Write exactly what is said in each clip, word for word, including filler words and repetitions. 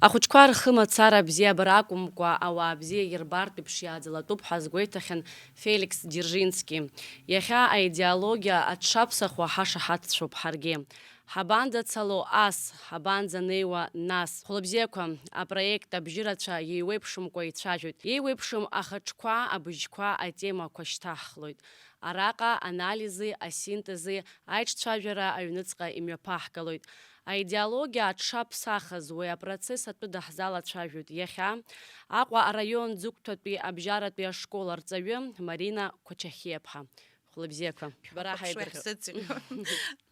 Ахәыҷқәа рхы мацара абзиабара акәымкәа, ауаа бзиа ирбартә еиԥш иааӡалатәуп ҳәа азгәеиҭахьан Феликс Џьержински. Иахьа аидеологиа аҽшаԥсахуа ҳашаҳаҭцәоуп ҳаргьы. Ҳабанӡацало ас, ҳабанӡанеиуа нас? Хәлыбзиақәа, апроект абжьы рацәа иеиуеиԥшымкәа ицәажәоит. Иеиуеиԥшым ахаҿқәа, абыжьқәа, атемақәа шьҭаҳхлоит. Араҟа анализи асинтези аиҿцәажәара аҩныҵҟа имҩаԥаҳгалоит. Аидеологиа аҽшаԥсахыз уи апроцесс атәы даҳзалацәажәоит иахьа Аҟәа араион Ӡыгәҭатәи абжьаратәи ашкол арҵаҩы Марина Қәачахиаԥҳа. Хәлыбзиақәа. Бара шәхәаԥшуа ҳаидырхиоит. Ҳзыӡырҩуа.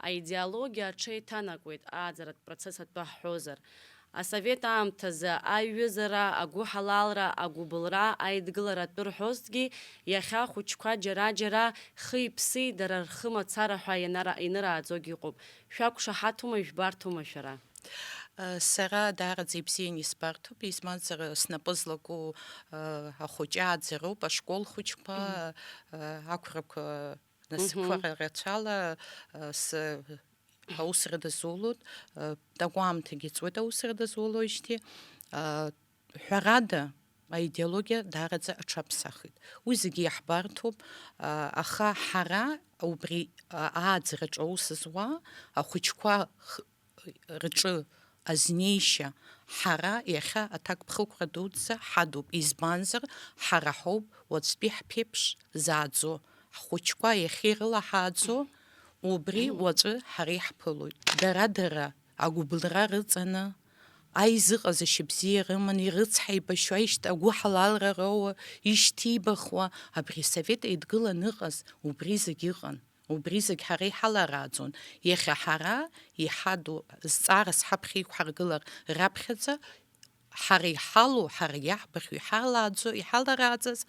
Аидеологиа аҽеиҭанакуеит ааӡаратә процесс атәы ҳҳәозар. Асовет аамҭазы аиҩызара, агәыҳалалра, агәыбылра, аидгылара атәы рҳәозҭгьы, иахьа ахәыҷқәа џьара-џьара хи-ԥси дара рхы мацара ҳәа ианара-, инырааӡогьы ыҟоуп. Шәақәшаҳаҭума, ижәбарҭоума шәара? Сара даараӡа ибзианы исбарҭоуп, избанзар, снапы злаку, ахәыҷы ааӡароуп, ашкол хәыҷқәа, Мгм. Ақәрақәа насыԥқәа Мгм. ра-, рацәала, с-, аусра дазулоит, такәаамҭагьы ҵуеит аусра дазулоижьҭеи. Ҳәарада, аидеологиа даараӡа аҽаԥсахит. Уи зегьы иаҳбарҭоуп, а, аха ҳара убри, а, ааӡараҿы аус зуа ахәыҷқәа х-, рҿы азнеишьа ҳара иахьа аҭакԥхықәра дуӡӡа ҳадуп, избанзар, ҳара ҳауп уаҵәтәи ҳԥеиԥш зааӡо, ҳхәыҷқәа иахьа ирылаҳааӡо, убри уаҵәы ҳара иаҳԥылоит. Дара-дара агәыбылра рыҵаны, аизыҟазашьа бзиа рыманы, ирыцҳаибашьуа, ишьҭ-, агәыҳалалра роуа, ишьҭибахуа, абри асовет еидгыланы ыҟаз, убри зегь ыҟан. Убри зегь ҳара иҳаларааӡон. Иахьа ҳара иҳаду зҵаарас ҳаԥхьа иқәҳаргылар раԥхьаӡа, ҳара иҳалоу, ҳара иаҳбахьоу, иҳалааӡо, иҳаларааӡаз,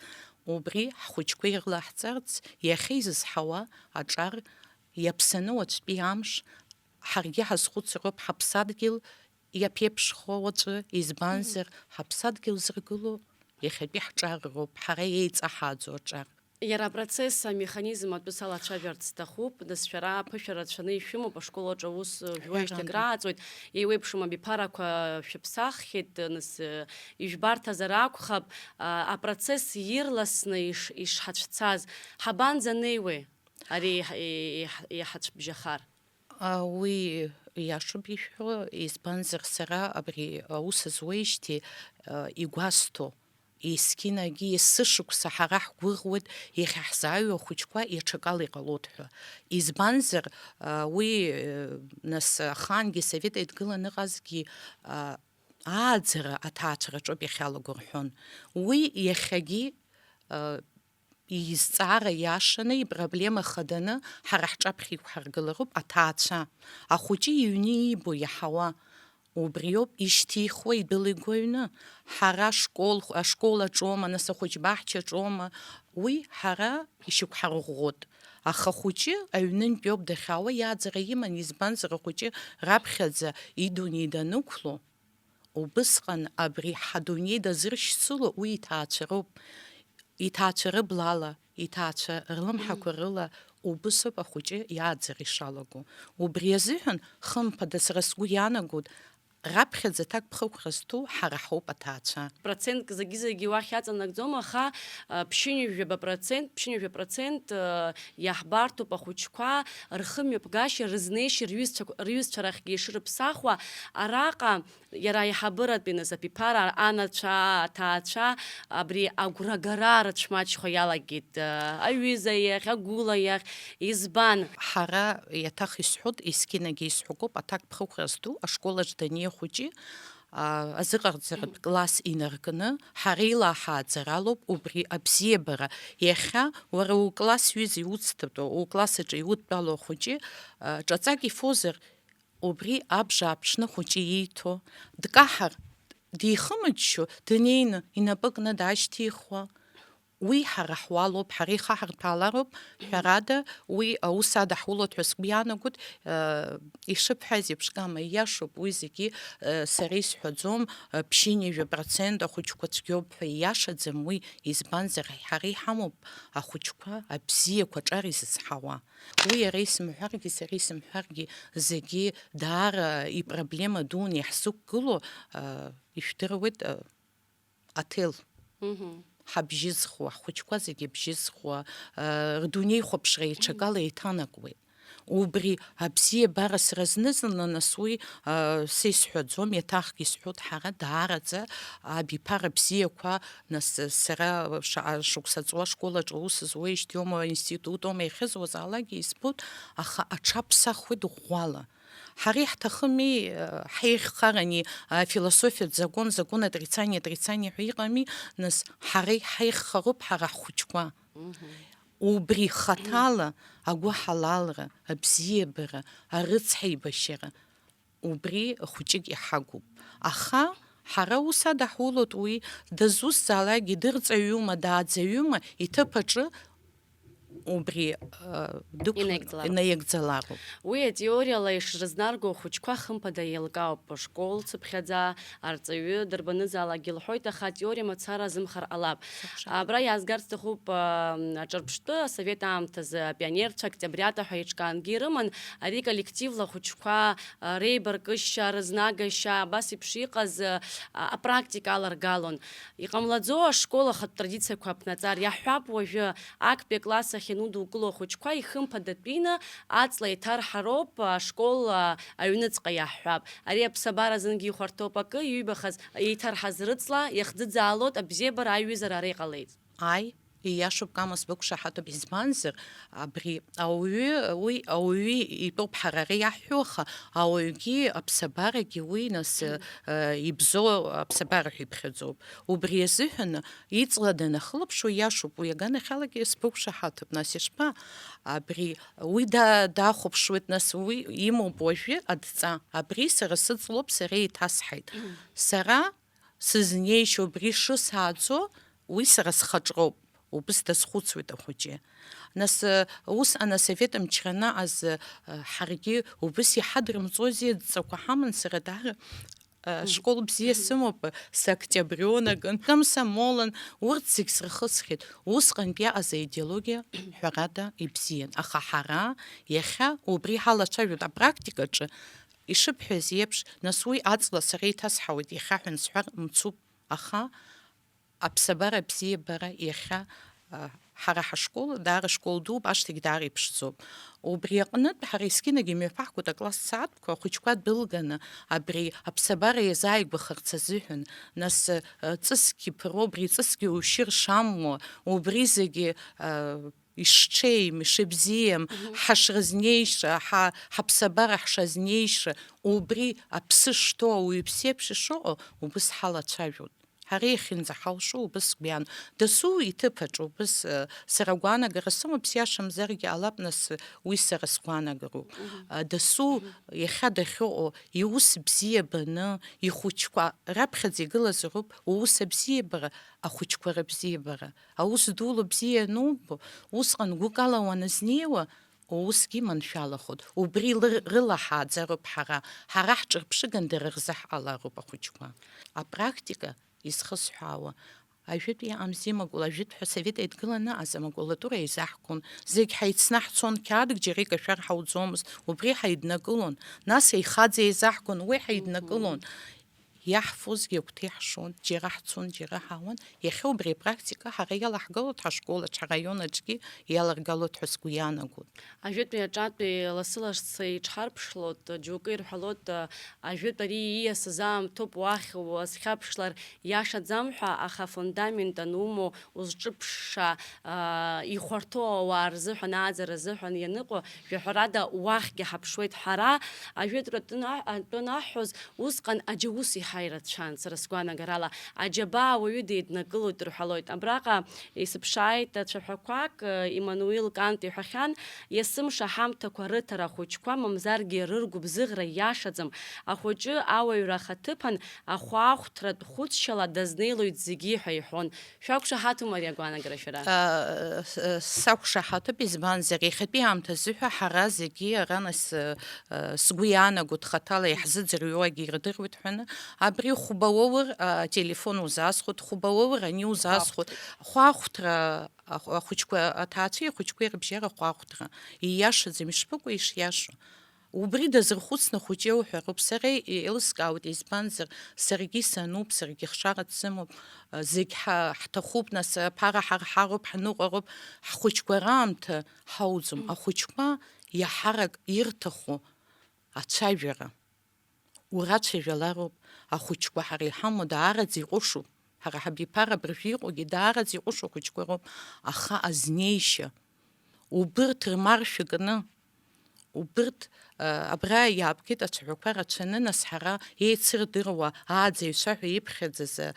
убри ҳхәыҷқәа ирылаҳҵарц, иахьа изызҳауа аҿар иаԥсаны уаҵәтәи амш ҳаргьы ҳазхәыцроуп ҳаԥсадгьыл иаԥеиԥшхо уаҵәы, избанзар, ҳаԥсадгьыл зыргыло иахьатәи ҳҿар роуп, ҳара еиҵаҳааӡоу аҿар. Иара апроцесс амеханизм атәы салацәажәарц сҭахуп, нас шәара аԥышәа рацәаны ишәымоуп, ашкол аҿы аус жәуеижьҭеи Ҳәарада. Акрааҵуеит, еиуеиԥшым абиԥарақәа шәыԥсаххьеит, нас, э, ижәбарҭазар акәхап, а, апроцесс ирласны иш-, ишҳацәцаз, ҳабанӡанеиуеи ари иҳ-, иҳ-, иҳацәбжьахар? А, уи иашоуп ишәҳәо, избанзар, сара абри аус зуеижьҭеи, а, игәасҭо, есқьынагьы есышықәса ҳара ҳгәыӷуеит, иахьа ҳзааиуа ахәыҷқәа иаҽакала иҟалоит ҳәа. Избанзар, а, уи, э, нас, ахаангьы Совет Еидгыла аныҟазгьы, а, ааӡара аҭаацәараҿоуп иахьалаго рҳәон. Уи иахьагьы, а, изҵаара иашаны, ипроблема хаданы ҳара ҳҿаԥхьа иқәҳаргылароуп аҭаацәа. Ахәыҷы иҩны иибо иаҳауа убриоуп, ишьҭихуа идәылигоу аҩны. Ҳара ашкол, ашкол аҿоума, нас ахәыҷбаҳча аҿоума, уи ҳара ишьақәҳарӷәӷәоит. Аха ахәыҷы аҩнынтәиоуп дахьаауа, иааӡара иман, избанзар, ахәыҷы раԥхьаӡа идунеи данықәло, убысҟан абри ҳадунеи дазыршьцыло уи иҭаацәа роуп. Иҭаацәа рыблала, иҭаацәа рлымҳақәа рыла убысоуп ахәыҷы иааӡара ишалаго. Убри азыҳәан, хымԥада, сара сгәы иаанагоит, раԥхьаӡа аҭакԥхықәра зҭоу ҳара ҳауп аҭаацәа. Процентк зегьы-зегьы уахь иаҵанакӡом, аха, а, ԥшьынҩажәаба процент, ԥшьынҩажәа процент, а, иаҳбарҭоуп ахәыҷқәа рхымҩаԥгашьа, рызнеишьа, рҩызцәа-, рҩызцәа рахьгьы ишрыԥсахуа. Араҟа иара аиҳабыратәи нас аԥиԥара, анацәа, аҭаацәа абри агәрагара рыҽмаҷхо иалагеит, а, аҩыза иахь, агәыла иахь. Избан? Ҳара иаҭах исҳәоит, есқьынагьы исҳәақәоуп, аҭакԥхықәра зду ашкол аҿы даниа хәыҷы, а, азыҟарҵаратә класс инаркны, ҳара илаҳааӡар алоуп убри абзиабара. Иахьа уара укласс ҩыза иуцҭатәу, укласс аҿы иудтәалоу ахәыҷы, а, ҿаҵак ифозар, убри абжа ааԥшны ахәыҷы ииҭо, дкаҳар, дихымыччо, днеины инапы кны даашьҭихуа, Уи ҳара ҳуалоуп, ҳара ихаҳарҭәаалароуп, ҳәарада, уи аус адаҳулоит ҳәа сгәы иаанагоит, э, ишыбҳәаз еиԥш, Кама, ииашоуп, уи зегьы, э, сара исҳәаӡом, э, ԥшьынҩажәа процент ахәыҷқәа цәгьоуп ҳәа ииашаӡам уи, избанзар, ҳара иҳамоуп ахәыҷқәа абзиақәа аҿар изызҳауа. Уи иара исымҳәаргьы, сара исымҳәаргьы, зегьы даара ипроблема дуны иаҳзықәгылоу, э, ишәдыруеит, э, аҭел. Мгм. Ҳабжьы зхуа, ҳхәыҷқәа зегьы абжьы зхуа, э, рдунеихәаԥшра еиҿакала еиҭанакуеит. Убри абзиабара сара зны-зынла, нас уи, э, са исҳәаӡом, еиҭахгьы исҳәоит, ҳара даараӡа абиԥара бзиақәа, нас сара шаҟа шықәса ҵуа ашкол аҿы аус зуеижьҭеи аума, институт аума иахьызуазаалакгьы избоит, аха аҽаԥсахуеит ӷәӷәала. Ҳара иаҳҭахыми, э, ҳаиӷьхарани, э, философиатә закон, закон отрицания, отрицания ҳәа иҟами, нас ҳара иҳаиӷьхароуп ҳара ҳхәыҷқәа. Мгм. Убри хаҭала агәыҳалалра, абзиабара, арыцҳаибашьара, убри хәыҷык иҳагуп. Аха ҳара ус ада ҳулоит уи, дызусҭзаалакгьы дырҵаҩума, дааӡаҩума, иҭыԥ аҿы убри, э, дықәлан Инаигӡалароуп. Инаигӡалароуп. Уи атеориала ишрызнарго ахәыҷқәа хымԥада еилкаауп, школ цыԥхьаӡа, арҵаҩы дырбанызаалакгьы лҳәоит, аха атеориа мацара азымхар ҟалап. Сыхшара. Абра иаазгарц сҭахуп, а, аҿырԥштәы асовет аамҭазы апионерцәа, октиабриата ҳәа еиҿкаангьы ирыман, ари коллективла ахәыҷқәа, а, реибаркышьа, рызнагашьа, абас еиԥш иҟаз, а, апрактика аларгалон. Иҟамлаӡо ашкол ахатә традициақәа аԥнаҵар, иаҳҳәап, уажәы актәи акласс ахь ианудукыло ахәыҷқәа ихымԥадатәины аҵла еиҭарҳароуп, ашкол, а, аҩныҵҟа иаҳҳәап. Ари аԥсабара зынгьы ихәарҭоуп акы, иҩбахаз еиҭарҳаз рыҵла иахӡыӡаалоит, абзиабара аиҩызара ара иҟалеит. Ааи, ииашоуп, Кама, сбықәшаҳаҭуп, избанзар, абри ауаҩы, уи ауаҩы итәоуп ҳара ара иаҳҳәо, аха ауаҩгьы аԥсабарагьы уи нас, э, ибзоу аԥсабара ҳәа иԥхьаӡоуп. Убри азыҳәан иҵла данахылаԥшуа ииашоуп, уи аганахьалагьы сбықәшаҳаҭуп, нас ишԥа? Абри уи да-, дахәаԥшуеит, нас уи имоуп уажәы адҵа. Абри сара сыҵлоуп, сара еиҭасҳаит. Сара сызнеишьа убри шысааӡо, уи сара схаҿроуп, убыс дазхәыцуеит ахәыҷы. Нас, э, усҟан асовет мчра анаҟаз, э, ҳаргьы убыс иҳадрымҵози, адҵақәа ҳаман, сара даара, э, Мгм. Школ бзиа сымоуп, сооктиабрионакын, комсомолын, урҭ зегь срыхысхьеит. Усҟантә иаҟаз аидеологиа, ҳәарада, ибзиан. Аха ҳара иахьа убри ҳалацәажәоит апрактикаҿы, ишыбҳәаз еиԥш, нас уи аҵла сара еиҭасҳауеит, иахьа ҳәа сҳәар мцуп, аха аԥсабара абзиабара иахьа, а, ҳара ҳашкол даара школ дууп, ашҭагь даара иԥшӡоуп. Убри аҟнытә ҳара есқьынагь имҩаԥаҳгоит акласс сааҭқәа, ахәыҷқәа дәылганы абри аԥсабара иазааигәахарц азыҳәан, нас, а, ҵысгьы ԥыруа, убри ҵысгьы ушьыр шамуа, убри зегьы, а, ишҽеим, ишыбзиам, Мгм. ҳашразнеиша, ҳа-, ҳаԥсабара ҳшазнеиша, убри аԥсы шҭоу, ауаҩԥсы еиԥш ишыҟоу, убыс ҳалацәажәоит. Ҳара иахьынӡаҳалшо убыс гәиан. Дасу иҭыԥ аҿы убыс, э, сара агәаанагара сымоуп, сиашамзаргьы ҟалап, нас, э, уи сара сгәаанагароуп. Мгм. Э, дасу Мгм. иахьа дахьыҟоу, иус бзиа баны, ихәыҷқәа раԥхьаӡа игылазароуп, уус абзиабара, ахәыҷқәа рыбзиабара. Аус дула бзиа анубо, усҟан гәыкала уаназнеиуа, усгьы маншәалахоит. Убри лыр-, рыла ҳааӡароуп ҳара. Ҳара ҳҿырԥшыган дара рзы ҳҟалароуп ахәыҷқәа. Апрактика изхысҳәаауа, ажәытә иҟамзи, Магәла, ажәытә ҳәа асовет еидгыланы аҟаз амакулатура еизаҳгон. Зегь ҳаицны ҳцон, қьаадк џьара икашәар ҳауӡомызт, убри ҳаиднакылон. Нас аихаӡа еизаҳгон, уи ҳаиднакылон. Иаҳфозгьы агәҭа иаҳшон, џьара ҳцон, џьара ҳаауан. Иахьа убри апрактика ҳара иалаҳгалоит ҳашкол аҿы, ҳараион аҿгьы иаларгалоит ҳәа сгәы иаанагоит. Ажәытәи аҿатәи лассы-лассы иҽҳарԥшлоит, џьоукы ирҳәалоит, ажәытә ари ииасыз аамҭоуп уахь уазхьаԥшлар иашаӡам ҳәа, аха афундамент анумоу, узҿыԥшша, аа, ихәарҭоу ауаа рзыҳәан, ааӡара азыҳәан ианыҟоу, жәаҳәарада, уахьгьы ҳаԥшуеит ҳара. Ажәытәра атәы ана-, атәы анаҳҳәоз, усҟан аџьаус иҳа-, Ҳаи, рацәан, сара сгәаанагарала, аџьабаа ауаҩы деиднакылоит рҳәалоит. Абраҟа исыԥшааит ацәаҳәақәак, э, Имануил Кант иҳәахьан, есымша ҳамҭақәа рыҭара ахәыҷқәа, мамзаргьы рыргәыбзыӷра иашаӡам, ахәыҷы ауаҩра ахаҭыԥан ахәаахәҭратә хәыцшьала дазнеилоит зегьы ҳәа иҳәон. Шәақәшаҳаҭума ари агәаанагара шәара? Э, с-, э, сақәшаҳаҭуп, избанзар, иахьатәи аамҭазы ҳәа ҳара зегьы ара нас, э, э, сгәы иаанагоит, хаҭала иаҳзыӡырҩуагьы ирдыруеит ҳәаны. Абри хәба уоур, ателефон узаасхәоит, хәба уоур, ани узаасхәоит. Хәаахәҭра, ахә-, ахәыҷқәа, аҭаацәеи ахәыҷқәеи рыбжьара хәаахәҭра. Ииашаӡам, ишԥыкәу ишиашоу? Убри дазырхәыцны ахәыҷы иауҳәароуп. Сара еилыскаауеит, избанзар, саргьы сануп, саргьы хшара дсымоуп, зегь ҳа-, ҳҭахуп, нас, аԥара ҳарҳароуп, ҳныҟәароуп, ҳхәыҷқәа раамҭа ҳауӡом. Ахәыҷқәа иаҳарак ирҭаху ацәажәара. Урацәажәалароуп, ахәыҷқәа ҳара иҳамоу даараӡа иҟәышу, ҳара ҳабиԥара абыржәы иҟоугьы даараӡа иҟәышу ахәыҷқәа роуп, аха азнеишьа, убырҭ рмаршәа кны, убырҭ, а, абра иаапкит ацәаҳәақәа рацәаны, нас ҳара еицырдыруа, ааӡаҩцәа ҳәа иԥхьаӡаз, а,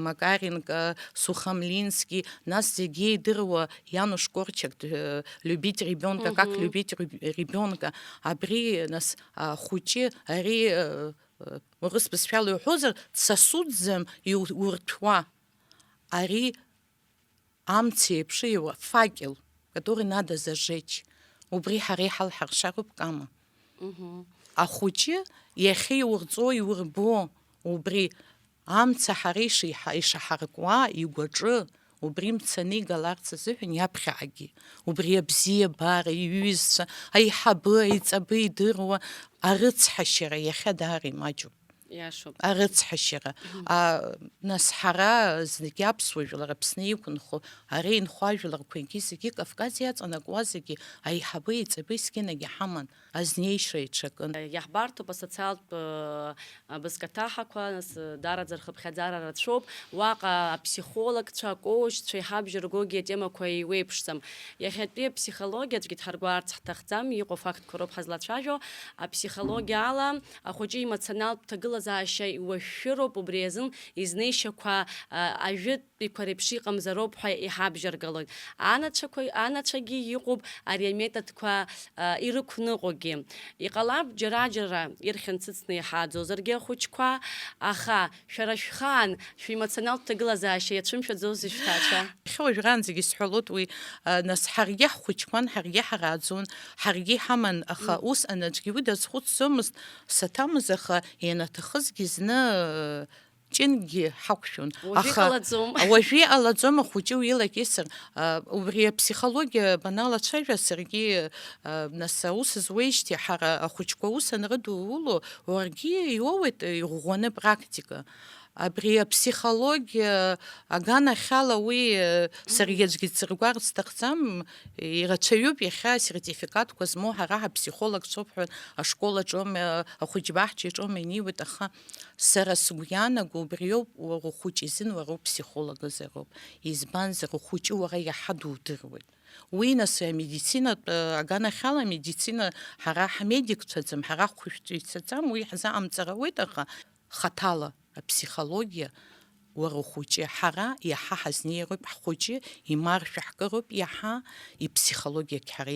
Макаренко, Сухомлински, нас зегьы еидыруа Януш Корчак, д-, любить ребёнка, как Мгм. любить реб-, ребёнка. Абри, нас, ахәыҷы ари, э, э, урыс бызшәала иуҳәозар, дсасуӡӡам иу-, урҭәуа. Ари амца еиԥш иуа факел, который надо зажечь. Убри ҳара иҳалҳаршароуп, Кама. Мгм. Ахәыҷы иахьа иурҵо, иурбо, убри амца ҳара ишиҳа-, ишаҳаркуа, игәаҿы, убри мцаны игаларц азыҳәан иаԥхьаҟагьы, убри абзиабара, иҩызцәа, аиҳабы, аиҵабы идыруа арыцҳашьара иахьа даара имаҷуп. Иашоуп. Арыцҳашьара. Мгм. А, нас ҳара зегьы аԥсуа жәлар Аԥсны иқәынхо, ара инхо ажәларқәа егьи зегьы Кавказ иаҵанакуа зегьы аиҳабы, аиҵабы есқьынагь иҳаман. Азнеишьа иҽакын. Иаҳбарҭоуп асоциалтә, э, бызкаҭаҳақәа, нас, э, даараӡа рхыԥхьаӡара рацәоуп. Уаҟа аԥсихологцәа, акоучцәа иҳабжьаргогьы атемақәа еиуеиԥшӡам. Иахьатәи аԥсихологиа аӡәгьы дҳаргәаарц ҳҭахӡам, иҟоу афактқәа роуп ҳазлацәажәо. Аԥсихологиала ахәыҷы имоционалтә ҭагылазаашьа иуашәшәыроуп, убри азын изнеишьақәа, э, ажәытә Иқәа реиԥш иҟамзароуп ҳәа иҳабжьаргалоит. Анацәақәа, анацәагьы иҟоуп ари аметодқәа, а, ирықәныҟәогьы. Иҟалап, џьара-џьара ирхьанҭыҵны иҳааӡозаргьы ахәыҷқәа, аха шәара шәхаан шәемоционалтә ҭагылазаашьа иацәымшәаӡозеи шәҭаацәа? Иахьа уажәраанӡагьы исҳәалоит уи, а, нас ҳаргьы ҳхәыҷқәан, ҳаргьы ҳарааӡон, ҳаргьы иҳаман, аха Мм. усҟан аӡәгьы уи дазхәыцӡомызт, саҭамыз, аха ианаҭахызгьы зны, ы, ҷынгьы ҳақәшәон. Уажәы Аха иҟалаӡом. Уажәы иҟалаӡом, ахәыҷы уилакьысыр. А, убри аԥсихологиа баналацәажәа, саргьы, а, нас аус зуеижьҭеи ҳара ахәыҷқәа аус анрыдуло, уаргьы иоуеит, э, иӷәӷәаны практика. Абри аԥсихологиа аганахьала уи, э, саргьы аӡәгьы дсыргәарц сҭахӡам, ирацәаҩуп иахьа асертификатқәа змоу ҳара ҳаԥсихологцәоуп ҳәа ашкол аҿоума, ахәыҷбаҳча аҿоума инеиуеит, аха Сара сгәы иаанаго убриоуп, уара ухәыҷы изын уара уԥсихологазароуп. Избанзар, ухәыҷы уара иаҳа дудыруеит. Уи нас амедицинатә, э, аганахьала амедицина ҳара ҳмедикцәаӡам, ҳара ҳхәышәтәыҩцәаӡам, уи ҳзаҟамҵар ауеит, аха хаҭала аԥсихологиа уара ухәыҷы, ҳара иаҳа ҳазнеироуп ҳхәыҷы, имаршәа ҳкыроуп иаҳа, иԥсихологиагь ҳара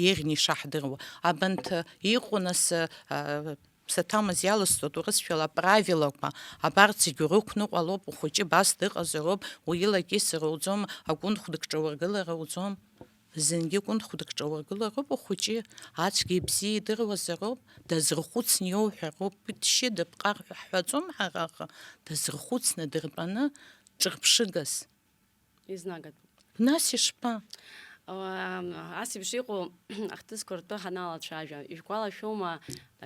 ирны ишаҳдыруа. Абанҭ иҟоу нас, а, саҭамыз иаласҵоит урысшәала аправилақәа, абарҭ зегьы урықәныҟәалоуп, ухәыҷы абас дыҟазароуп, уи илакьысыр уӡом, акәындхә дыкҿаургылар уӡом. Зынгьы кәындхә дыкҿаургылароуп ухәыҷы, ацәгьа ибзиа идыруазароуп, дазырхәыцны иоуҳәароуп, уи дшьы дыԥҟар ҳәа ҳҳәаӡом ҳара, аха дазырхәыцны дыртәаны ҿырԥшыгас. Изнагатәуп. Нас ишԥа? Ам, ас еиԥш иҟоу ахҭысқәа ртәы ҳаналацәажәа, ижәгәалашәома,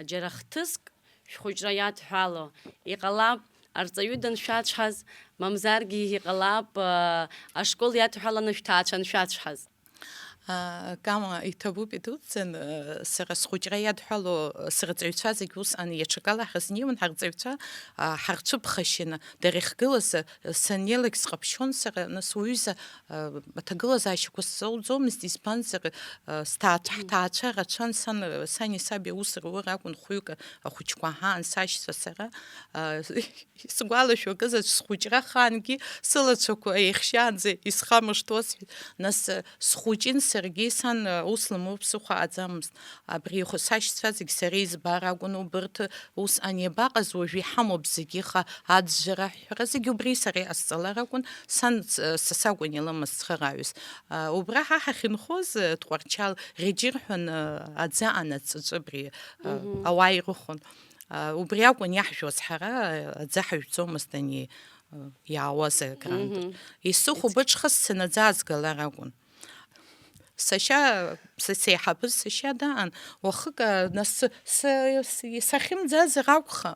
џьара хҭыск шәхәыҷра иадҳәало, иҟалап, арҵаҩы даншәацәҳаз, мамзаргьы иҟалап, а, ашкол иадҳәаланы шәҭаацәа аншәацәҳаз? Кама, иҭабуп идуӡӡан, сара схәыҷра иадҳәало, сырҵаҩцәа зегь усҟан иаҽакала ҳазнеиуан, ҳарҵаҩцәа ҳарцәыԥхашьаны, дара иахьгылаз саннеилак сҟаԥшьон сара, нас уҩыза аҭагылазаашьақәа сзоуӡомызт, избанзар, сҭаацәа, ҳҭаацәа рацәан, сан, сани саби аус рур акәын хәҩык ахәыҷқәа аҳаан сашьцәа сара. Исгәалашәо акызаҵә схәыҷра ахаангьы сылацәақәа еихшьаанӡа исхамышҭуа сҳәеит. Нас, э, схәыҷын саргьы, сан, э, ус лымоуп сыхәааӡамызт. Абри ихәы-, сашьцәа зегь сара избар акәын, убырҭ ус ани абаҟаз уажәы иҳамоуп зегьы, аха аӡәӡәара аҳәҳәара зегь убри сара иҟасҵалар акәын, сан, э, са сакәын илымаз цхырааҩыс. Э, убра ҳа ҳахьынхоз, э, Тҟәарчал Реџьыр ҳәа, э, аӡы анаҵаҿы абри, э, Мгм. ауаа ирыхон. А, убри акәын иаҳжәуаз ҳара, аӡы ҳажәӡомызт ани, а, иаауаз агранд. Мгм. Исыхәо Иц- быҽха сценаӡа азгалар акәын. Сашьа, са сеиҳабыз сашьа даан, уахык, а, нас, с-, с-, с-, сахьымӡазар акәха,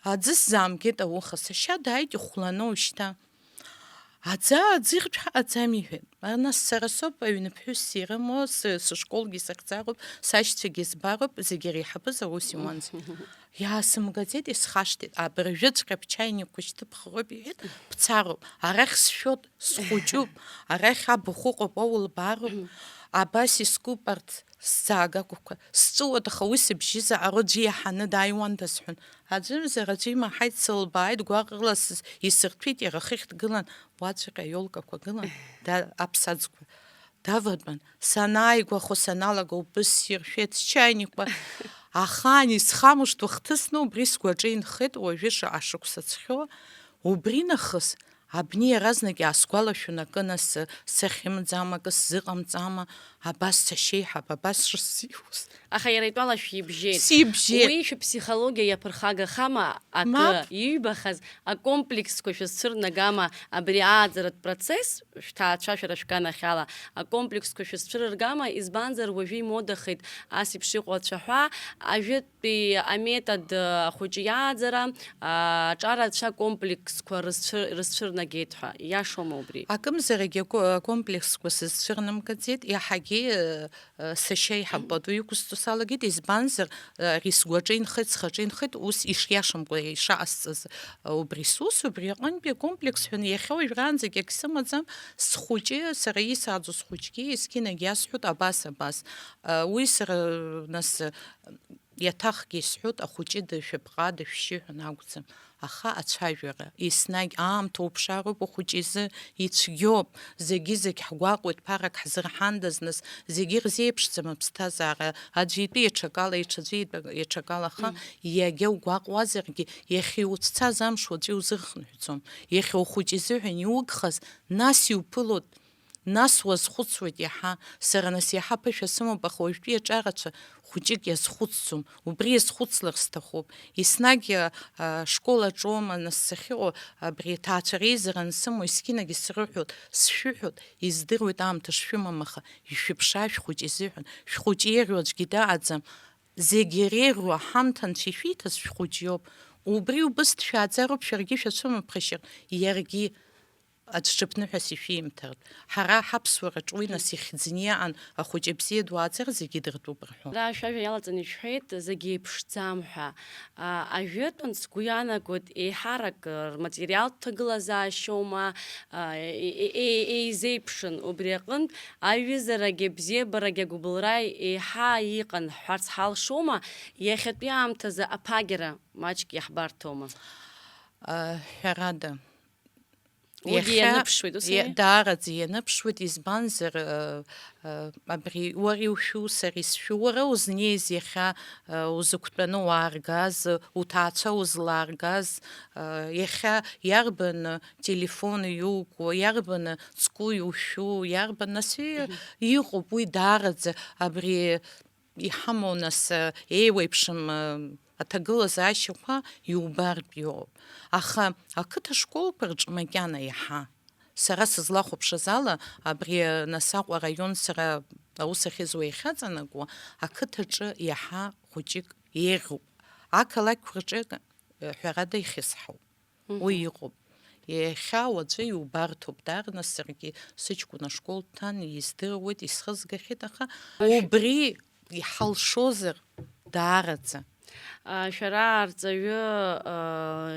аӡы сзаамгеит ауха, сашьа дааит ихәланы ушьҭа. Аӡа аӡыртә ҳаҟаӡам, иҳәеит. Нас сара соуп аҩны ԥҳәысс ирымоу, сы-, сышколгьы сахьӡароуп, сашьцәагьы збароуп, зегьы иреиҳабыз аус иуанӡа. Иаасымгаӡеит, исхашҭит, абыржәыҵәҟьа бчаиникқәа шьҭыбхроуп, иҳәеит, бцароуп, арахь сшәот, схәыҷуп, арахь абахә ыҟоуп, уалбаароуп, абас искуп арҭ сӡаагақәақәа, сҵәыуоит, аха уи сыбжьы заҟароу аӡәы иаҳаны дааиуандаз ҳәан. Аӡәымзар аӡәы имаҳаит, сылбааит, гәаҟрыла сыз-, исырҭәит, иара хыхь дгылан, уаҵәҟьа аиолкақәа гылан, да-, аԥсаӡқәа. Даватәан, санааигәахо саналага убыс сиршәеит, счаиникқәа ахаан исхамышҭуа хҭысны убри сгәаҿы инхеит, уажәы шаҟа шықәса ҵхьоу, убри нахыс абни иаразнак иаасгәалашәон акы, нас, сахьымӡама, акы сзыҟамҵама, абас сашьеиҳаб, абас шысзиуз. Аха иара итәала шәибжьеит. Сибжьеит. Уи шәыԥсихологиа иаԥырхагахама акы Мап. Иҩбахаз акомплексқәа шәызцәырнагама абри ааӡаратә процесс, шәҭаацәа шәара шәганахьала, акомплексқәа шәызцәырыргама, избанзар уажәы имодахеит ас еиԥш иҟоу ацәаҳәа, ажәытәтәи аметод, ахәыҷы иааӡара, аҿарацәа акомплексқәа рызцәыр-, рызцәырнагеит ҳәа, иашоума убри? Акымзарагьы ако-, акомплексқәа сызцәырнамгаӡеит, иаҳагьы, э, сашьа еиҳаб пату иқәысҵо салагеит, избанзар, э, ари сгәаҿы инхеит, схаҿы инхеит, ус ишиашамкәа ишаҟасҵаз, э, убри сус, убри аҟынтәи акомплекс ҳәа иахьа уажәраанӡагь ак сымаӡам, схәыҷы, сара исааӡо схәыҷгьы есқьынагь иасҳәоит, абас, абас. Э, уи сара, нас, э, иаҭахгьы исҳәоит, ахәыҷы дышәыԥҟа, дышәшьы ҳәа акәӡам. Аха ацәажәара, еснагь аамҭа уԥшаароуп, ухәыҷы изы ицәгьоуп, зегьы-зегь ҳгәаҟуеит, ԥарак ҳзырҳандаз, нас, зегьы ирзеиԥшӡам аԥсҭазаара, аӡәы итәы иаҽакала, иҽаӡәы итәы иаҽакала, аха Мм. Иагьа угәаҟуазаргьы, иахьа иуцәцаз амш уаҵәы иузырхынҳәӡом, иахьа ухәыҷы изыҳәан иугхаз, нас иуԥылоит, нас уазхәыцуеит иаҳа, сара нас иаҳа ԥышәа сымоуп, аха уажәтәи аҿарацәа хәыҷык иазхәыцӡом, убри иазхәыцлар сҭахуп. Еснагь, а, а, школ аҿоума, нас, сахьыҟоу, абри аҭаацәа реизара ансымоу, есқьынагь исрыҳәоит, сшәыҳәоит, издыруеит аамҭа шшәымам, аха ишәыԥшаа шәхәыҷы изыҳәан, шәхәыҷы еиӷьу аӡәгьы дыҟаӡам, зегь иреиӷьу аҳамҭа анцәа ишәиҭаз шәхәыҷ иоуп. Убри убыс дшәааӡароуп, шәаргьы шәацәымыԥхашьар, иаргьы аӡә ҽыԥныҳәас ишәимҭартә. Ҳара ҳаԥсуараҿ уи нас ихьӡны иҟан, ахәыҷы бзиа дуааӡар зегьы дыртәуп рҳәон. Ара шәажәа иалаҵаны ишәҳәеит, зегьы еиԥшӡам ҳәа. А, ажәытәан сгәы иаанагоит, еиҳарак рматериалтә ҭагылазаашьоума, а, е-, е-, е-, еизеиԥшын. Убри аҟынтә аиҩызарагьы абзиабарагьы агәыбылра еиҳа иҟан ҳҳәарц ҳалшома, иахьатәи аамҭазы аԥагьара маҷк иаҳбарҭома? А, ҳәарада. Уигьы ианыԥшуеит, ус иа-, ами? Даараӡа ианыԥшуеит, избанзар, э, э, абри уара иушәу, сара исшәу, уара узнеиз иахьа, э, узықәтәаны уааргаз, уҭаацәа узлааргаз, э, иахьа иарбан телефон иукуа, иарбан ҵку иушәу, иарбан, нас, Мгм. Иҟоуп уи даараӡа абри иҳамоу, нас, э, еиуеиԥшым, э, аҭагылазаашьақәа иубартә иҟоуп. Аха ақыҭа школқәа рҿы макьана иаҳа, сара сызлахәаԥшыз ала, абри, э, нас Аҟәа араион сара аус ахьызуа иахьаҵанакуа, ақыҭаҿы иаҳа хәыҷык еиӷьуп. Ақалақьқәа рҿы, э, ҳәарада, ихьысҳауп. Мгм. Уи иҟоуп. Иахьа уаҵәы иубарҭоуп, даара, нас саргьы сыҷкәын ашкол дҭан, издыруеит, исхызгахьеит, аха Ашәа- убри иҳалшозар, даараӡа. А, шәара арҵаҩы, а,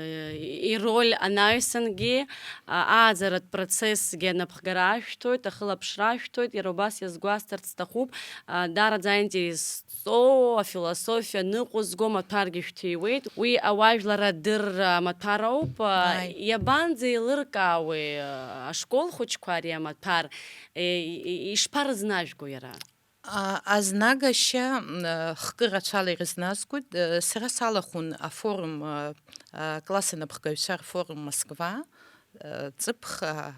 ироль анаҩсангьы, а, ааӡаратә процессгьы анапхгара ашәҭоит, ахылаԥшра ашәҭоит, иара убас иазгәасҭарц сҭахуп, а, даараӡа аинтерес зҵоу, афилософиа ныҟәызго маҭәаргьы шәҭиуеит. Уи ауаажәлар адырра маҭәар ауп. А, Ааи. Иабанӡеилыркаауеи, а, ашкол хәыҷқәа ари амаҭәар? Е, и-, и-, ишԥарызнажәго иара? А, азнагашьа, м, а, хкы рацәала ирызназгоит. Э, сара салахәын афорум, а, а, класс анапхгаҩцәа рфорум Москва, э, ҵыԥх, а,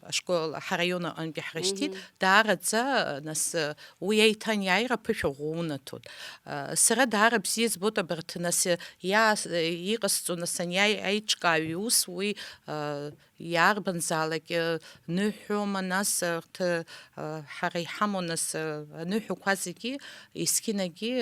ашкол, ҳараион аҟынтәи ҳрышьҭит. Мгм. Даараӡа, нас, уи аиҭанеиааира ԥышәа ӷәӷәа унаҭоит. Сара даара бзиа избоит абарҭ, нас, иаас-, иҟасҵо, нас, ани аи-, аиҿкааҩ иус уи, иарбанзаалак, ныҳәоума, нас, арҭ, ҳара иҳамоу, нас, аныҳәақәа зегьы, есқьынагьы,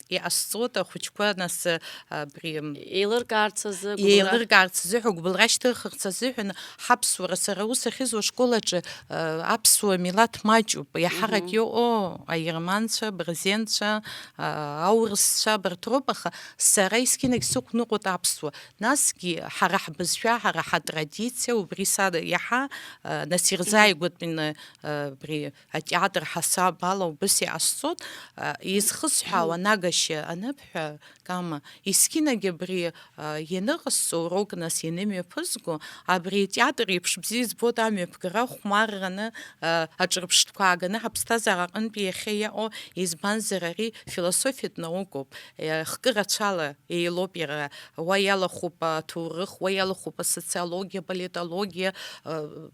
иҟасҵоит ахәыҷқәа, нас, абри, Еилыркаарц азы, гәыбылра. Еилыркаарц азыҳәа, гәыбылра шьҭырхырц азыҳәан, ҳаԥсуара, сара аус ахьызуа ашкол аҿы, а, аԥсуа милаҭ маҷуп, иаҳарак Мгм. иҟоу аерманцәа, абырзенцәа, а, аурысцәа, абарҭ роуп, аха сара есқьынагь сықәныҟәоит аԥсуа. Насгьы ҳара ҳбызшәа, ҳара ҳатрадициа, убри са иаҳа, а, нас ирзааигәатәны, а, абри атеатр ҳасаб ала убыс иҟасҵоит, а, изхысҳәаауа анагашьа аныбҳәа, Кама, есқьынагь абри, а, ианыҟасҵо, урок нас ианымҩаԥызго, абри атеатр еиԥш бзиа избоит амҩаԥгара хәмарраны, а, аҿырԥштәқәа ааганы ҳаԥсҭазаара аҟынтәи иахьа иҟоу, избанзар, ари философиатә наукоуп, е, хкы рацәала еилоуп иара, уа иалахәуп аҭоурых, уа иалахәуп асоциологиа, аполитологиа, а,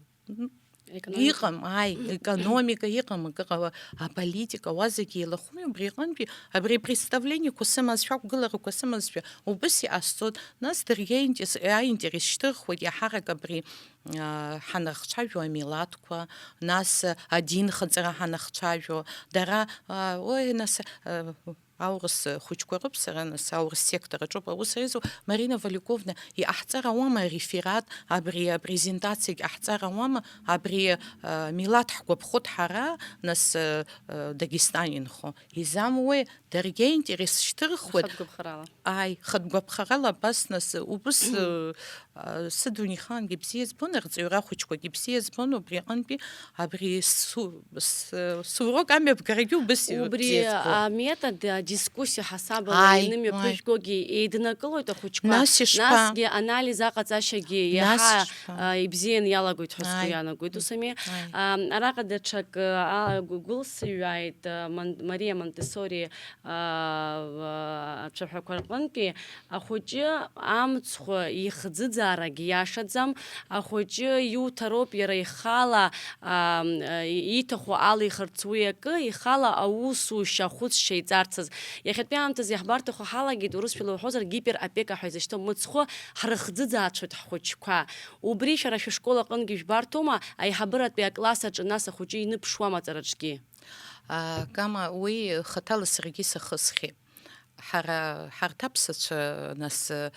Економика. Иҟам, ааи, економика иҟам, акы ҟала, аполитика, уа зегьы еилахәми, убри аҟынтәи, абри представлениеқәа сымазшәа, ақәгыларақәа сымазшәа, убыс иҟасҵоит, нас даргьы аинтерес, аинтерес шьҭырхуеит, иаҳарак абри, а, ҳанахцәажәо амилаҭқәа, нас, а, адинхаҵара ҳанахцәажәо, дара, а, уи, нас, а, Аурыс хәыҷқәа рыԥсара, нас, аурыс сектор аҿоуп аус риҵоу. Марина Валиковна, иҟаҳҵар ауама ареферат, абри апрезентациагь ҟаҳҵар ауама, абри, а, милаҭ ҳгәаԥхоит ҳара, нас, а, а, Дагестан инхо. Изамуеи, даргьы аинтерес шьҭырхуеит. Хатә гәаԥхарала. Ааи, хатә гәаԥхарала абас, нас, убыс, а, А, сыдунеихаангьы бзиа збон, арҵаҩра ахәыҷқәагьы бзиа збон, убри аҟынтәи абри су-, с-, сурок амҩаԥгарагьы убыс Убри бзиа збон. Аметод, адискуссиа ҳасабала Ааи, ианымҩаԥыжәгогьы еиднакылоит ахәыҷқәа. Нас ишԥа? Насгьы анализ аҟаҵашьагьы Нас иаҳа, ишԥа? А, ибзиан иалагоит ҳәа сгәы Ааи. Иаанагоит. Ус ами? Ааи. А, араҟа даҽак, а, гәы-, гәылсыҩааит, а, Мон-, Мариа Монтессори, а, ацәаҳәақәа рҟынтәи, ахәыҷы амцхә ихӡыӡаарагь иашаӡам, ахәыҷы иуҭароуп иара ихала, а, иҭаху алихырц уи акы, ихала аусушьа ахәыцшьа иҵарцаз. Иахьатәи аамҭазы иаҳбарҭаху ҳалагеит, урысшәала уҳәозар, гиперопека ҳәа изышьҭоу мыцхәы ҳрыхӡыӡаацәоит ҳхәыҷқәа. Убри шәара шәышкол аҟынгьы жәбарҭоума, аиҳабыратәи акласс аҿы нас ахәыҷы иныԥшуама аҵараҿгьы? А, Кама, уи хаҭала саргьы сахысхьеит. Ҳара, ҳарҭ аԥсацәа, нас, э,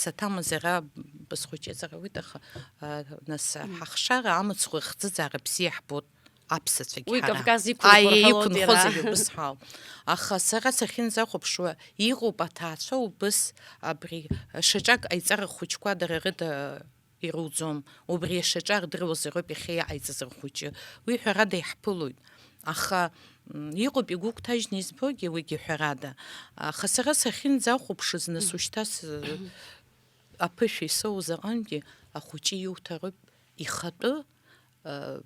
саҭамыз ара бызхәыҷы ҵаруеит, аха, э, нас, Мм. Ҳахшара амыцхә рыхӡыӡаара бзиа ҳбоит аԥсацәагьы Уи ҳара. Кавказ иқәынхо Аиеи, рҳәалоит иқәынхоз иара. Зегьы убыс ҳауп. Аха сара сахьынӡахәаԥшуа, иҟоуп аҭаацәа убыс абри, э, шьаҿак аиҵара хәыҷқәа дара рыда ируӡом. Убри ашьаҿа ардыруазароуп иахьа иҟаиҵаз рхәыҷы. Уи ҳәарада иаҳԥылоит. Аха, м, иҟоуп игәыгәҭажьны избогьы уигьы ҳәарада. Аха сара сахьынӡахәаԥшыз, нас, ушьҭа с-, аԥышәа исоуз аҟынтәи ахәыҷы иуҭароуп ихатәы, а,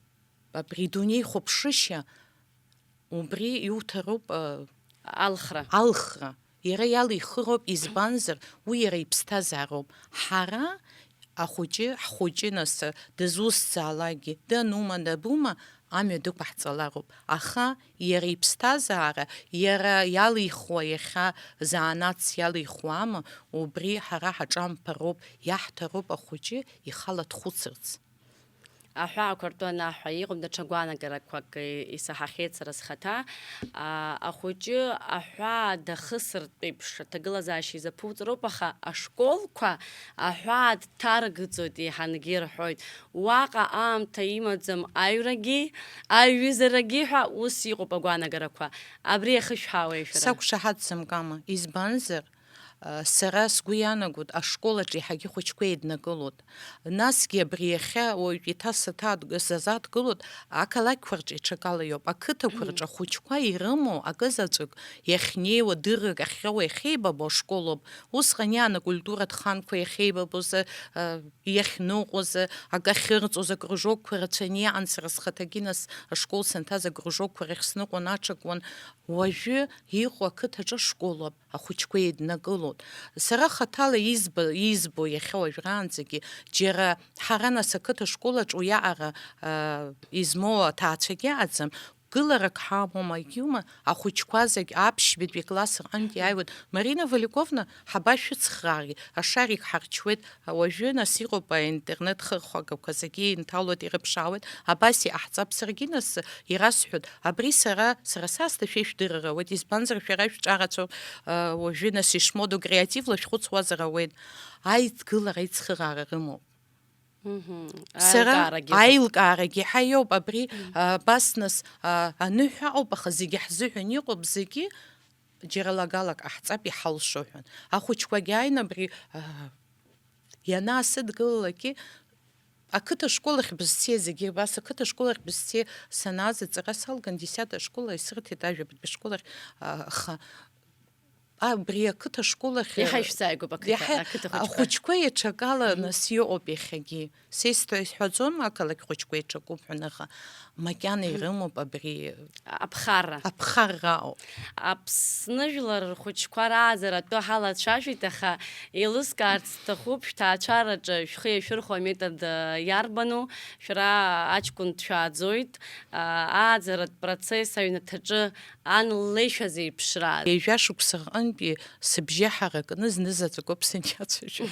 абри идунеи хәаԥшышьа, убри иуҭароуп, а, Алхра. Алхра. Иара иалихыроуп, избанзар, уи иара иԥсҭазаароуп. Ҳара ахәыҷы, ҳхәыҷы, нас, дызусҭзаалакгьы, данума, дабума, амҩа дықәаҳҵалароуп. Аха иара иԥсҭазаара, иара иалихуа, иахьа занааҭс иалихуама, убри ҳара ҳаҿамԥароуп, иаҳҭароуп ахәыҷы ихала дхәыцырц. аҳәаақәа ртәы анаҳҳәа, иҟоуп даҽа гәаанагарақәак, э, исаҳахьеит сара схаҭа. А, ахәыҷы аҳәаа дахысыртә еиԥш аҭагылазаашьа изаԥуҵароуп, аха ашколқәа аҳәаа дҭаргӡоит, еиҳангьы ирҳәоит. Уаҟа аамҭа имаӡам аҩрагьы, аиҩызарагьы ҳәа ус иҟоуп агәаанагарақәа. Абри иахышәҳәаауеи шәара? Сақәшаҳаҭӡам, Кама, избанзар, а, сара сгәы иаанагоит, ашкол аҿы еиҳагьы хәыҷқәа еиднакылоит. Насгьы абри иахьа уаҩ иҭасаҭа-, сазааҭгылоит, ақалақьқәа рҿы ҽакала иоуп, ақыҭақәа рҿы ахәыҷқәа ирымоу акызаҵәык иахьнеиуа, дыррак ахьхьоу иахьеибабо ашколоуп. Усҟан иаан акультуратә ханқәа иахьеибабоз, а, иахьныҟәоз, акы ахьырҵоз, акружокқәа рацәаны иҟан, сара схаҭагьы нас ашкол санҭаз акружокқәа рахь сныҟәон, аҽакуан. Уажәы иҟоу ақыҭаҿы ашколоуп, ахәыҷқәа еиднакылоит. Сара хаҭала избо, избо иахьа уажәраанӡагьы, џьара ҳара нас ақыҭа школаҿ уиаҟара, а, измоу аҭаацәагьы ыҟаӡам. Гыларак ҳамоума, егьиума, ахәыҷқәа зегь аԥшьбатәи акласс рҟынтә иааиуеит. Марина Валиковна, ҳабашәыцхраари, ашарик ҳарчуеит. Уажәы нас иҟоуп аинтернет хырхәагақәа зегьы инҭалоит, ирыԥшаауеит. Абас иҟаҳҵап, саргьы нас ирасҳәоит, абри сара, сара саасҭа шәа ишәдырыр ауеит, избанзар шәара шәҿарацәоуп, уажәы нас ишмоду креативла шәхәыцуазар ауеит. Аидгылара, аицхыраара рымоуп. Мгм. Сара аилкаарагьы ыҟоуп. Аилкаарагьы ҳаиоуп абри, Мгм. а, абас нас, а, аныҳәа ауп, аха зегьы ҳзыҳәан иҟоуп, зегьы џьара лагалак ҟаҳҵап, иҳалшо ҳәа. Ахәыҷқәагьы ааины абри, а, ианаасыдгылалакгьы, ақыҭа школ ахь бызцеи, зегьы абас, ақыҭа школ ахь бызцеи санааз аҵара салган, десятая школа исырҭеит, ажәабатәи школ ахь, а, аха абри ақыҭа школ ахь, Иаҳа ишәзааигәоуп ақыҭа, иаҳа ақыҭа хәыҷқәа. Ахәыҷқәа иаҽакала Мгм. Нас иҟоуп иахьагьы. Са исҳәо-, исҳәаӡом, ақалақь хәыҷқәа иаҽакуп ҳәа, аха макьана Мгм. Ирымоуп абри Аԥхарра. Аԥхарра ауп. Аԥсны жәлар рхәыҷқәа рааӡара атәы ҳалацәажәеит, аха еилыскаарц сҭахуп, шәҭаацәараҿы шәхы иашәырхәо аметод, а, иарбану? Шәара аҷкәын дшәааӡоит, а, ааӡаратә процесс аҩнаҭаҿы ан ллеишәа зеиԥшраз. Ҩажәа шықәса рҟынтәи сыбжьы ҳаракны знызаҵәык ауп саниацәажәо.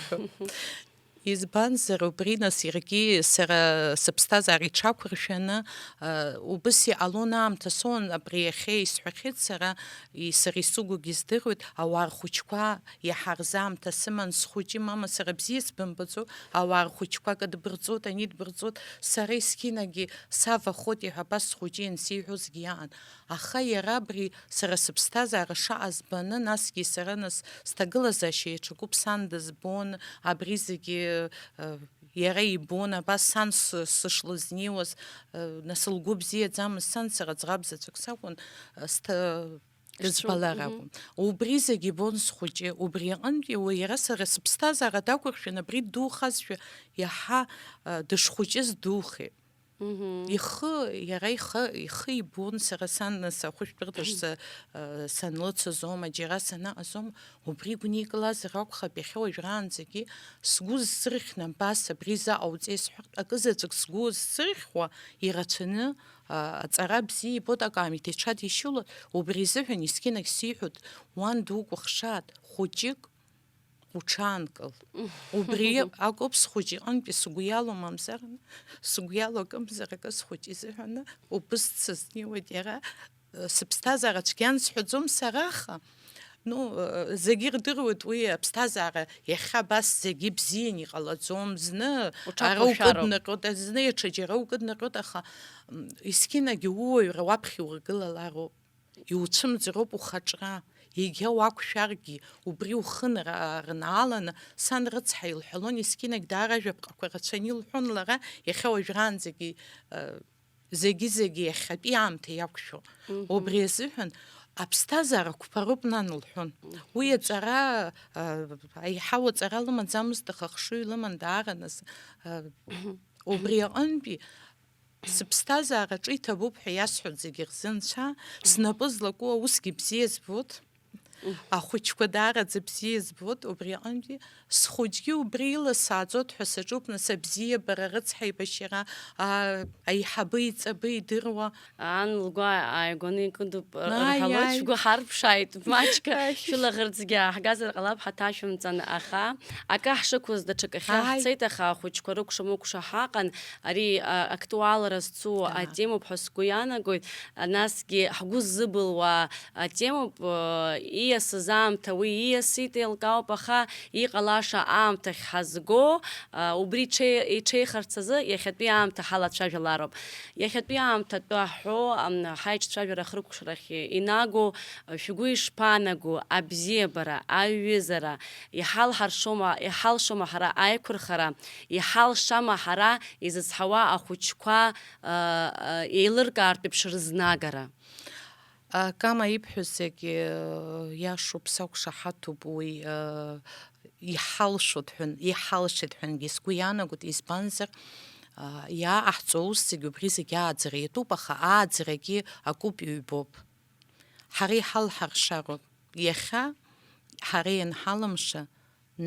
Избанзар, убри нас иаргьы сара сыԥсҭазаара иҽақәыршәаны, а, убыс иҟалон аамҭа соуан, абри иахьа исҳәахьеит сара, и-, сара исыгәгьы здыруеит, ауаа рхәыҷқәа иаҳа рзы аамҭа сыман, схәыҷы, мама, сара бзиа сбымбаӡо, ауаа рхәыҷқәа кыдбырҵоит, анидбырҵоит, сара есқьынагьы савахоит, иҳәа, абас схәыҷы иансеиҳәозгьы иаан. Аха иара абри сара сыԥсҭазаара шаҟа збаны, насгьы сара нас сҭагылазаашьа иаҽакуп, сан дызбон, абри зегьы, э, иара ибон, абас сан сы-, сышлызнеиуаз, э, нас лгәы бзиаӡамызт сан, сара ӡӷаб заҵәык сакәын, э, сҭа-, Дызбалар Мгм. Акәын. Убри зегь ибон схәыҷы, убри аҟынтәи уи иара сара сыԥсҭазаара дақәыршәан, абри ддухазшәа иаҳа, э, дышхәыҷыз духеит. Мгм. Ихы, иара ихы, ихы ибон, сара сан нас ахәышәтәырҭаҿ са, э, санлыцыз аума, џьара санаҟаз аума, убри гәникылазар акәхап, иахьа уажәраанӡагьы сгәы зсырхьны абас абри заҟауҵеи сҳәартә, акызаҵәык сгәы зсырхьуа ирацәаны, а, аҵара бзиа ибоит, акаамеҭ иҽадишьылоит, убри изыҳәан есқьынагь сиҳәоит, уан дукәыхшааит, хәыҷык уҽаанкыл. Убри акоуп схәыҷ иҟынтәи сгәы иалоу, мамзар, сгәы иалоу акымзар акы схәыҷ изыҳәаны убыс дсызнеиуеит иара, э, сыԥсҭазаара цәгьан сҳәаӡом сара, аха, ну, э, зегьы ирдыруеит уи аԥсҭазаара иахьа абас зегьы бзианы иҟалаӡом, зны ара Уҽақәыршәароуп. Укыднаҟьоит, зны даҽаџьара укыднаҟьоит, аха, м, есқьынагьы ууаҩра уаԥхьа ургылалароуп. Иуцәымӡроуп ухаҿра, егьа уақәшәаргьы, убри ухы нра-, рнааланы, сан рыцҳа илҳәалон, есқьынагь даара ажәаԥҟақәа рацәаны илҳәон лара, иахьа уажәраанӡагьы, э, зегьы-зегьы иахьатәи аамҭа иақәшәо. Мгм. Убри азыҳәан, аԥсҭазаара қәԥароуп, нан, лҳәон. Мгм. Уи аҵара, э, аиҳау аҵара лымаӡамызт, аха хшыҩ лыман даара нас, э, Мгм. Убри аҟынтәи сыԥсҭазаараҿы иҭабуп ҳәа иасҳәоит зегьы рзы Нцәа, снапы злаку аусгьы бзиа збоит. Ахәыҷқәа даараӡа бзиа избоит, убри аҟынтәи схәыҷгьы убри ила сааӡоит ҳәа саҿуп, нас, абзиабара, рыцҳаибашьара, аа, аиҳабы иҵабы идыруа. Ан лгәы ааигәаны икыдуп, р-, Ааи, рҳәалоит, ааи. Шәгәы ҳарԥшааит, маҷк Ааи. Шәылаӷырӡгьы ааҳгазар ҟалап, ҳаҭашәымҵан, аха акы ҳшықәыз даҽакахьы Ааи. Ҳцеит, аха ахәыҷқәа рыкәша-мыкәша ҳаҟан, ари, а, актуалра зцу Да. Атемоуп ҳәа сгәы иаанагоит, а, насгьы ҳгәы ззыбылуа атемоуп, э, ииасыз аамҭа уи ииасит, еилкаауп, аха иҟалаша аамҭахь ҳазго, э, убри иҽеи-, иҽеихарц азы иахьатәи аамҭа ҳалацәажәалароуп. Иахьатәи аамҭа атәы аҳәо, ам, ҳаиҿцәажәара ахыркәшарахь инаго, э, шәгәы ишԥаанаго, абзиабара, аҩызара, иҳалҳаршома, иҳалшома ҳара аиқәырхара, иҳалшама ҳара изыцҳауа ахәыҷқәа, э, э, еилыркаартә еиԥш рызнагара? А, Кама ибҳәо зегьы, э, иашоуп, сақәшаҳаҭуп уи, э, иҳалшоит ҳәан, иҳалшеит ҳәангьы сгәы иаанагоит, избанзар, а, иааҟаҳҵо аус зегьы убри зегьы ааӡара иатәуп, аха ааӡарагьы акуп, ҩбоуп. Ҳара иҳалҳаршароуп. Иахьа ҳара ианҳалымша,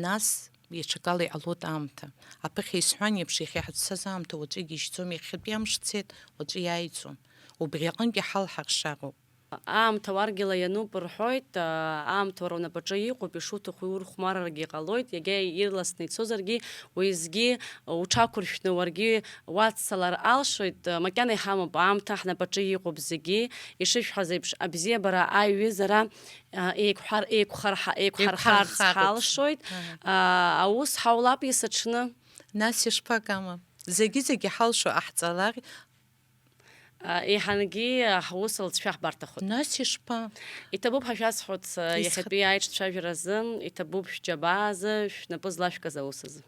нас даҽакала иҟалоит аамҭа. Аԥыхьа исҳәан еиԥш, иахьа ҳацәцаз аамҭа уаҵәы игьежьӡом, иахьатәи амш цеит, уаҵәы иааиӡом. Убри аҟынтәи ҳалҳаршароуп. Аамҭа уаргьала иануп рҳәоит, аа, аамҭа уара унапаҿы иҟоуп, ишуҭаху иурхәмаррагьы ҟалоит, иагьа ирласны ицозаргьы, уеизгьы уҽақәыршәны уаргьы уаццалар алшоит, макьана иҳамоуп, аамҭа ҳнапаҿы иҟоуп зегьы, ишышәҳәаз еиԥш, абзиабара, аиҩызара, аа, еиқәҳар-, еиқәхарҳа-, еиқәҳархарц Еиқәхархарц. Ҳалшоит, Аҳа. Аа, аус ҳаулап есыҽны. Нас ишԥа, Кама? Зегьы-зегьы ҳалшо ҟаҳҵалар, А, еиҳангьы, а, ҳус лҵшәа ҳбарҭахоит. Нас ишԥа? Иҭабуп ҳәа шәасҳәоит, а, Исх- иахьатәи аиҿцәажәара азы, иҭабуп шәџьабаа азы, шәнапы злашәкыз аус азы.